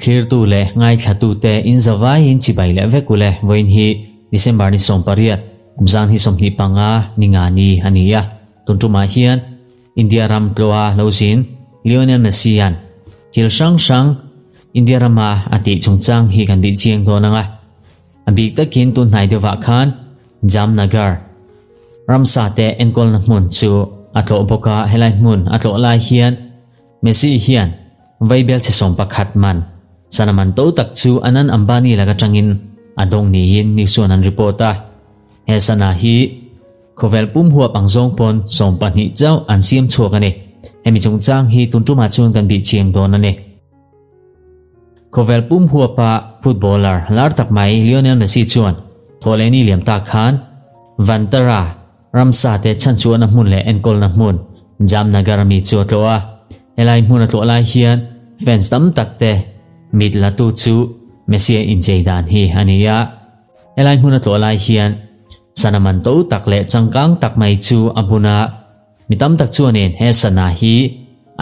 Thlirtu leh ngaithlatute in zavaiin chibai leh vek ule vawiin hi December ni 18 kum zan hi 25 ni nga ni a ni a. Tun tumah hian India ram tlawa lo zin Lionel Messi-a'n thil hrang hrang India rama a tih chungchang hi kan bih chiang dawn ang a. A bik takin tun hnai deuhah khan Jamnagar ramsa te enkawlna hmun chu a tlawh bawk a, helai hmun a tlawh lai hian Messi hian Vaibel chhe 11 man sana man to tak chu Anand Ambani laka tangin a dawng niin news chuan an report a. He sana hi khawvel pum huap ang zawng pawn 12 chauh an siam chhuak a ni. Hemi chungchang hi tun tumah chuan kan bih chiang dawn a ni. Khawvel pum huapa footballer lar tak mai Lionel Messi chuan thawhlehni liam tak khan Vantara ramsa te chhanchhuahna hmun leh enkawlna hmun Jamnagar mi chu a tlawh a. Helai hmun a tlawh lai hian fans tam tak te mit la tu chu Messi a inchei dan hi a ni a. Helai hmun a tlawh lai hian sana man to tak leh changkang tak mai chu a bun a. Mi tam tak chuanin he sana hi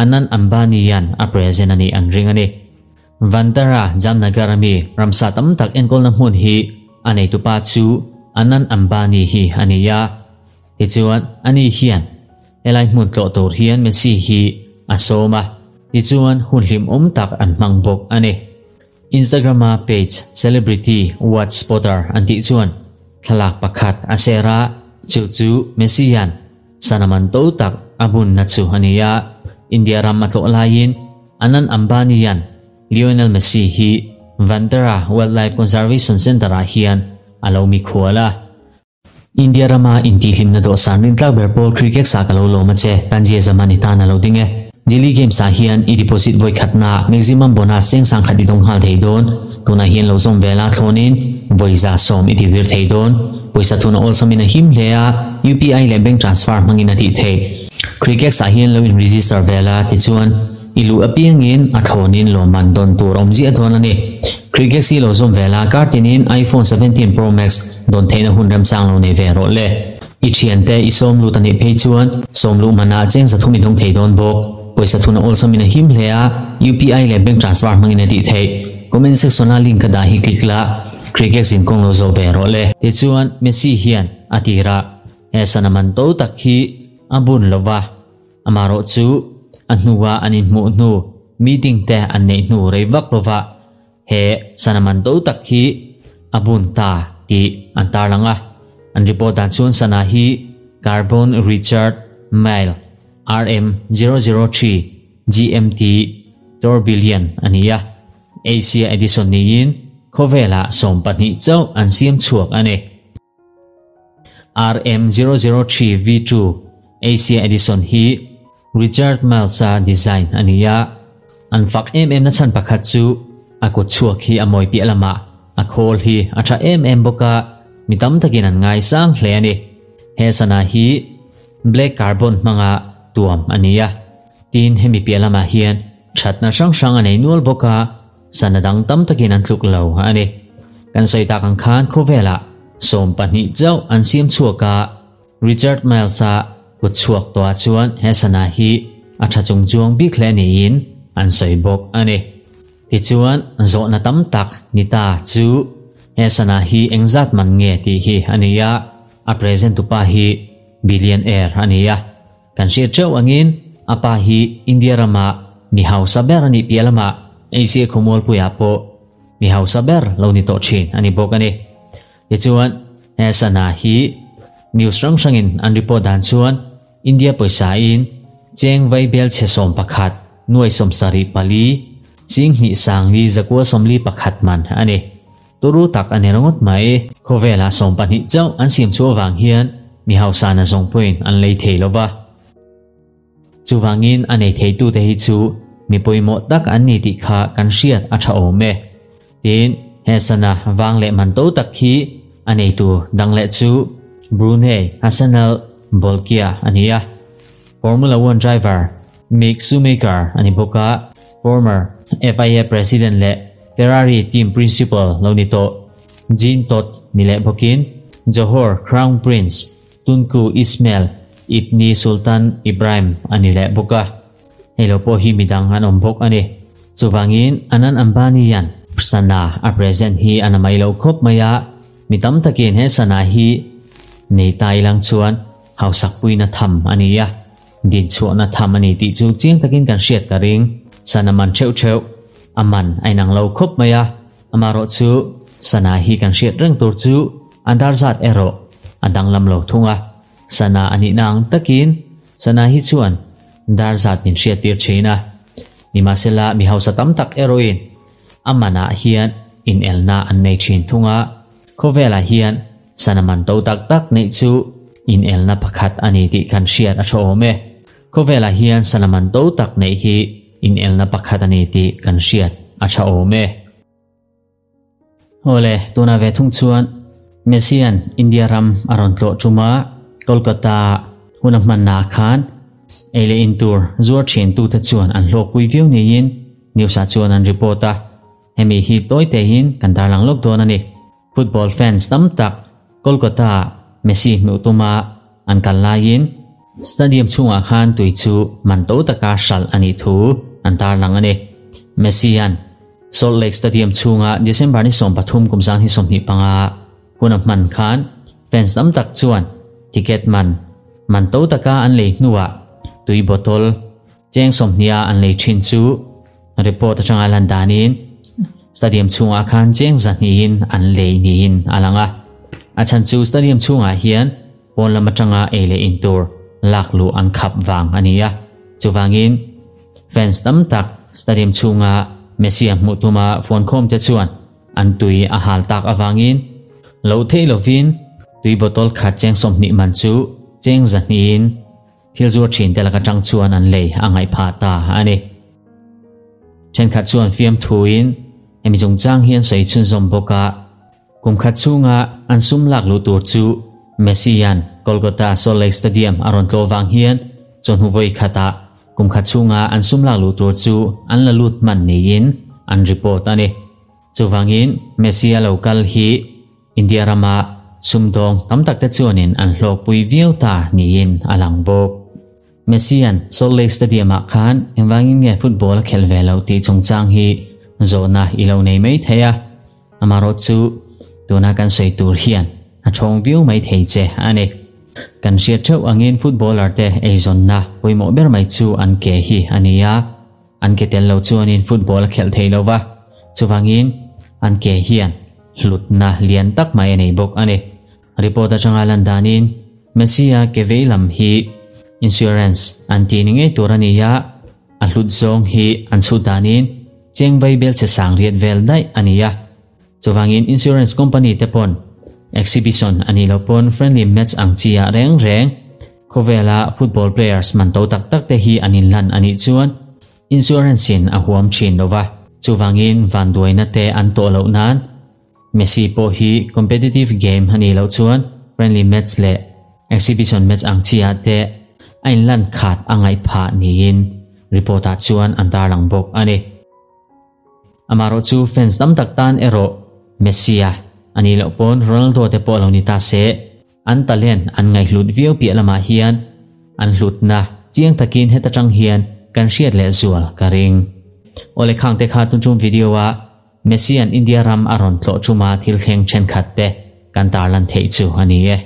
Anand Ambani-a'n a present a nih an ring a ni. Vantara Jamnagar ami ramsa tam tak enkawlna hmun hi a neitupa chu Anand Ambani hi a ni a. Tichuan ani hian helai hmun tlawh tur hian Messi hi a sawm a. Tichuan hun hlimawm tak an hmang bawk a ni. Instagram-a page Celebrity Watch Spotter an tih chuan thlalak pakhat a share a, chu chu Messi-a'n sana man to tak a bunna chu a ni a. India ram a tlawh laiin Anand Ambani-a'n Lionel Messi hi Vantara Wildlife Conservation Centre-ah hian a lo mikhual a. India rama intihhlimna dawhsan rintlak ber pawl cricket sa ka lo lawm a che, Tanzia zaman i tan a lo ding e. Jili Games ah hian i deposit vawi khatna maximum bonus cheng sang khat i dawng nghal thei dawn. Tunah hian lo zawm vel a thlawnin vawi 110 i ti vir thei dawn. Pawisa thun a awlsawmin a him hle a, UPI leh bank transfer hmangin a tih theih. Cricket ah hian lo in register vel a tichuan i luh apiangin a thlawnin lawmman dawn tur awm ziah dawn a ni. Cricket hi lo zawm vel a kar tinin iPhone 17 Pro Max dawn theihna hun remchang lo nei ve rawh le. I thiante i sawm lut a nih phei chuan sawm luh manah cheng 300 i dawng thei dawn bawk. Pawisa thun a awlsawmin a him hle a, UPI leh bank transfer hmangin a tih theih. Comment section a link ka dah hi click la, cricket zin kawng lo zawh ve rawh le. Tichuan Messi hian a tirah he sana man to tak hi a bun lova, amarawh chu a hnua an inhmuh hnu meeting te an neih hnu rei vak lova he sana man to tak hi a bun ta tih an tarlang a. An report dan chuan sana hi Carbon Richard Mille RM003 GMT Tourbillon a ni a. Asia Edition niin khawvelah 12 chauh an siam chhuak a ni. RM003 V2 Asia Edition hi Richard Mille-a design a ni a. An fak em em na chhan pakhat chu a kut chhuak hi a mawi piah lamah a khawl hi a tha em em bawk a, mi tam takin an ngai sang hle a ni. He sana hi black carbon hmanga tuam a ni a. Tin hemi piah lamah hian thatna hrang hrang a nei nual bawk a, sana dang tam takin an tluk lo a ni. Kan sawi tak ang khan khawvelah 12 chauh an siam chhuak a, Richard Mille-a kut chhuak tawh ah chuan he sana hi a tha chung chuang bik hle niin an sawi bawk a ni. Tichuan zawhna tam tak ni ta chu he sana hi engzat man nge tih hi a ni a, a present tupa hi billionaire a ni a. Kan hriat theuh angin a pa hi India rama mi hausa ber a nih piah lamah Asia khawmualpuiah pawh mi hausa ber lo ni tawh thin a ni bawk a ni. Tichuan he sana hi news hrang hrangin an report dan chuan India pawisa in cheng vai bel chhe 11 nuai 74 ching hnih sang li zakua 41 man a ni. Turu tak a ni ringawt mai. Khawvelah 12 chauh an siam chu awang hian mi hausa na zawng pawhin an lei thei lova. Chuwangin a nei thei tu te hi chu mi pawimawh tak an ni tih kha kan hriat a tha awm e. Tin he sana wang leh man to tak hi a nei tu dang leh chu Brunei Hassanal Bolkiah a ni a. Formula 1 driver Mick Schumacher a ni bawk a, former FIA president leh Ferrari team principal lo ni tawh Jean Todt ni leh bawkin Johor Crown Prince Tunku Ismail Ibni Sultan Ibrahim a ni leh bawk a. Hei lo pawh hi midang an awm bawk a ni. Chuvangin Anand Ambani-a'n sana a present hi a na mai lo khawp mai a, mi tam takin he sana hi nei ta ilang chuan hausak puina tham a ni a, dinchhuahna tham a ni tih chu chiang takin kan hriat ka ring. Sana man theuh theuh a man a inang lo khawp mai a, amaherawh chu sana hi kan hriat reng tur chu a dar zat erawh a danglam lo thung a. Sana a nihna ang takin sana hi chuan dar zat min hriattir thin a. Nimahsela mi hausa tam tak erawhin a manah hian inelna an nei thin thung a. Khawvelah hian sana man to tak tak neih chu inelna pakhat a ni tih kan hriat a tha awm e. Khawvelah hian sana man to tak neih hi inelna pakhat a ni tih kan hriat a tha awm e. Awle, tuna ve thung chuan Messi-a'n India ram a rawn tlawh tum a, Kolkata hun a hmannaah khan ei leh in tur zuar thiantute chuan an hlawkpui viau niin news-ah chuan an report a, hemi hi tawi tein kan tarlang lawk dawn a ni. Football fans tam tak Kolkata-ah Messi hmuh tuma an kal laiin stadium chhungah khan tui chu man to taka hralh a nih thu an tarlang a ni. Messi-a'n Salt Lake Stadium chhunga December ni 13 kum 2025 hun a hman khan fans tam tak chuan ticket man man to taka an lei hnuah tui bottle cheng 20 a an lei thin chu report atanga lan danin stadium chhungah khan cheng 200 in an lei niin a lang a. A chhan chu stadium chhungah hian pawn lam atanga ei leh in tur lak luh an khap vang a ni a. Chuvangin fans tam tak stadium chhunga Messi a hmuh tuma phone khawm te chuan an tui a hal tak avangin lo thei lovin tui bottle khat cheng 20 man chu cheng 200 in thil zuar thin te laka tang chuan an lei a ngaih phah ta a ni. Thenkhat chuan fiam thuin hemi chungchang hian sawi chhunzawm bawk a, kum khat chhunga an sum lak luh tur chu Messi-a'n Kolkata Salt Lake Stadium a rawn tlawh vang hian chawhnu vawi khatah kum khat chhunga an sum lak luh tur chu an la lut hman niin an report a ni. Chuvangin Messi-a lo kal hi India rama sumdawng tam tak te chuanin an hlawkpui viau ta niin a lang bawk. Messi-a'n Salt Lake Stadium-ah khan engvangin nge football a khelh ve loh tih chungchang hi zawhna i lo nei mai thei a, amaherawh chu tuna kan sawi tur hian a thawng viau mai thei che a ni. Kan hriat theuh angin footballer te eizawnna pawimawh ber mai chu an ke hi a ni a, an ke tel lo chuanin football a khelh thei lo va, chuvangin an ke hian hlutna lian tak mai a nei bawk a ni. Report atanga lan danin Messi-a ke vei lam hi insurance an ti ni ngei tur a ni a, a hlut zawng hi an chhut danin cheng vai bel che sang riat vel daih a ni a. Chuvangin insurance company te pawn exhibition a nih loh pawn friendly match ang chi ah reng reng khawvela football players man to tak tak te hi an inlan a nih chuan insurance in a huam thin lo va. Chuvangin vanduaina te an tawh loh nan Messi pawh hi competitive game a nih loh chuan friendly match leh exhibition match ang chi ah te a inlan khat a ngaih phah niin report ah chuan an tarlang bawk a ni. Amaherawh chu fans tam tak tan erawh Messi-a a nih loh pawn Ronaldo te pawh lo ni ta se, an talent an ngaihhlut viau piah lamah hian an hlutna chiang takin heta tang hian kan hriat leh zual ka ring. Awle khang te kha tuntum video a Messi-a'n India ram a rawn tlawh tuma thil thleng thenkhat te kan tarlan theih chu a ni e.